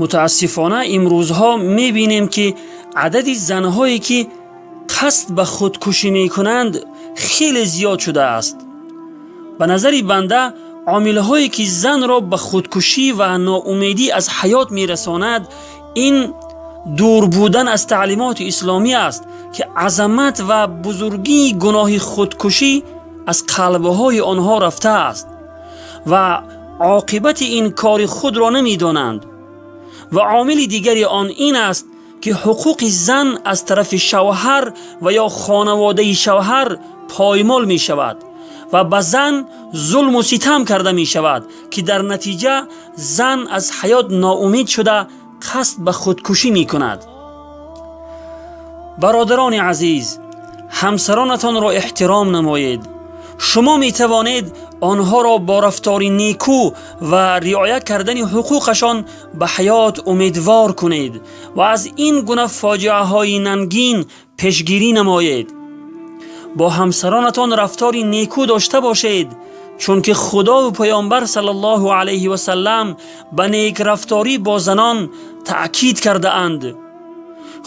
Мутаассифона, имрӯзҳо мебинем, ки адади занҳое, ки қасд ба худкушӣ мекунанд, хеле зиёд шудааст. Ба назари банда, омилҳое, ки занро ба худкушӣ ва ноумедӣ аз ҳаёт мерасонад, ин дур будан аз таълимоти исломӣ аст, ки азамат ва бузургии гуноҳи худкушӣ аз қалбҳои онҳо рафтааст ва оқибати ин кори худро намедонанд. Ва омили дигари он ин аст, ки ҳуқуқи зан аз тарафи шавҳар ва ё хонаводаи шавҳар поймол мешавад ва ба зан зулму ситам карда мешавад, ки дар натиҷа зан аз ҳаёт ноумед шуда, қасд ба худкушӣ мекунад. Бародарони азиз, ҳамсаронатонро эҳтиром намоед. Шумо метавонед онҳоро бо рафтори некӯ ва риоя кардани ҳуқуқашон ба ҳаёт умедвор кунед ва аз ин гуна фоҷиаҳои нангин пешгирӣ намоед. Бо ҳамсаронатон рафтори некӯ дошта бошед, чунки Худову Паёмбар саллаллоҳу алайҳи васаллам ба некрафторӣ бо занон таъкид кардаанд.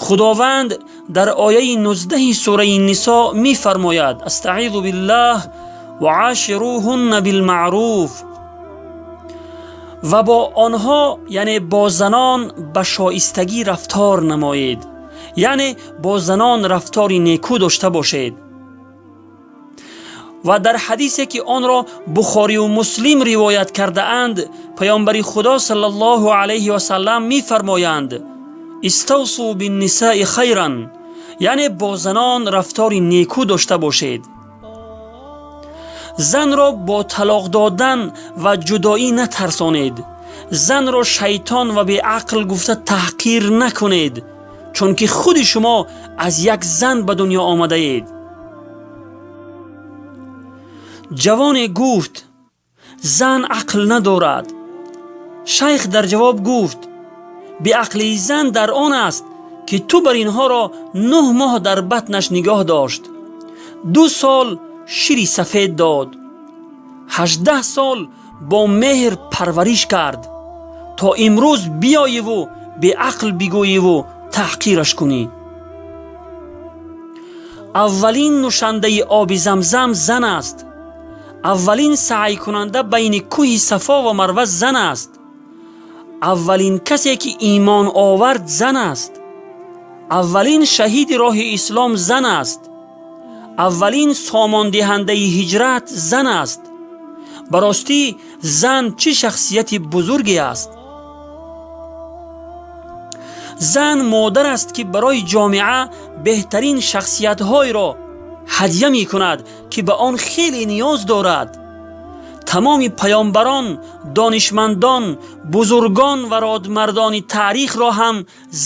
Худованд дар ояи 19-и сураи Нисо мефармояд: Астаъизу биллаҳ: وعاشروهن بالمعروف. Ва бо онҳо, яъне бо занон, ба шоистагӣ рафтор намоед, яъне бо занон рафтори некӯ дошта бошед. Ва дар ҳадисе, ки онро Бухорию Муслим ривоят кардаанд, Паёмбари Худо саллаллоҳу алайҳи васаллам мефармоянд: استوصوا بالنساء خيرا, яъне бо занон рафтори некӯ дошта бошед. Занро бо талоқ додан ва ҷудоӣ натарсонед. Занро шайтон ва беақл гуфта таҳқир накунед, чунки худи шумо аз як зан ба дунё омадаед. Ҷавоне гуфт: «Зан ақл надорад». Шайх дар ҷавоб гуфт: «Беақлии зан дар он аст, ки ту бар инҳоро 9 моҳ дар батнаш нигоҳ дошт, 2 сол шири сафед дод, 18 сол бо меҳр парвариш кард, то имрӯз биёеву беақл бигӯеву таҳқираш кунӣ». Аввалин нӯшандаи оби Замзам зан аст. Аввалин саъйкунанда байни кӯҳи Сафо ва Марва зан аст. Аввалин касе, ки имон овард, зан аст. Аввалин шаҳиди роҳи ислом зан аст. Аввалин сомондиҳандаи ҳиҷрат зан аст. Ба ростӣ, зан чӣ шахсияти бузурге аст! Зан модар аст, ки барои ҷомеа беҳтарин шахсиятҳоеро ҳадя мекунад, ки ба он хеле ниёз дорад. Тамоми паёмбарон, донишмандон, бузургон ва родмардони таърихро ҳам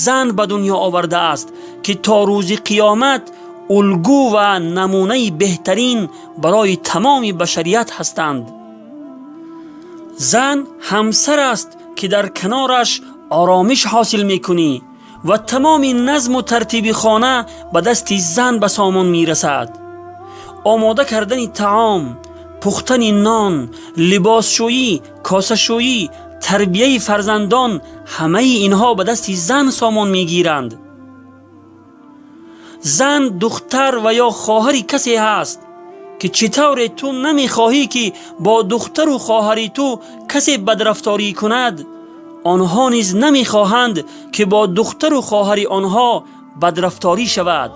зан ба дунё овардааст, ки то рӯзи қиёмат улгӯ ва намунаи беҳтарин барои тамоми башарият ҳастанд. Зан ҳамсар аст, ки дар канораш оромиш ҳосил мекунӣ ва тамоми назму тартиби хона ба дасти зан ба сомон мерасад. Омода кардани таом, пухтани нон, либосшӯӣ, косашӯӣ, тарбияи фарзандон — ҳамаи инҳо ба дасти зан сомон мегиранд. Зан духтар ва ё хоҳари касе ҳаст, ки чӣ тавре ту намехоҳӣ, ки бо духтару хоҳари ту касе бадрафторӣ кунад, онҳо низ намехоҳанд, ки бо духтару хоҳари онҳо бадрафторӣ шавад.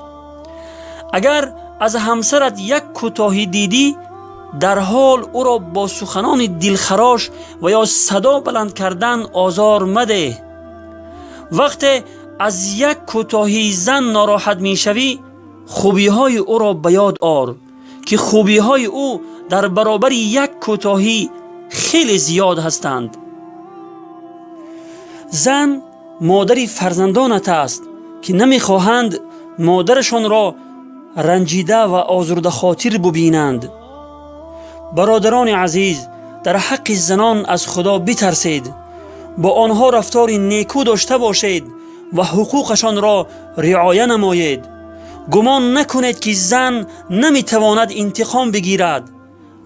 Агар аз ҳамсарат як кӯтоҳӣ дидӣ, дар ҳол ӯро бо суханони дилхарош ва ё садо баланд кардан озор мадеҳ. Вақте аз як кӯтоҳии зан нороҳат мешавӣ, хубиҳои ӯро ба ёд ор, ки хубиҳои ӯ дар баробари як кӯтоҳӣ хеле зиёд ҳастанд. Зан модари фарзандонат аст, ки намехоҳанд модарашонро ранҷида ва озурдахотир бубинанд. Бародарони азиз, дар ҳаққи занон аз Худо битарсед, бо онҳо рафтори некӯ дошта бошед ва ҳуқуқашонро риоя намоед. Гумон накунед, ки зан наметавонад интиқом бигирад,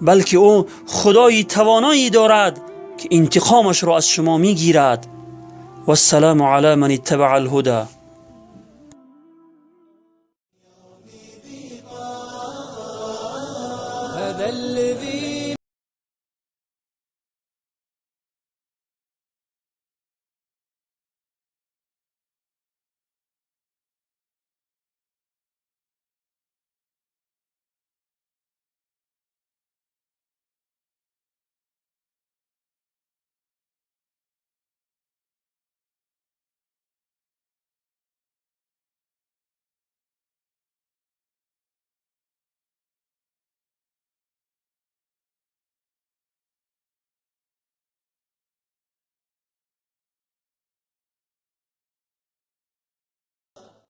балки ӯ Худои тавоное дорад, ки интиқомашро аз шумо мегирад. Вассаламу ала ман иттабаа алҳуда.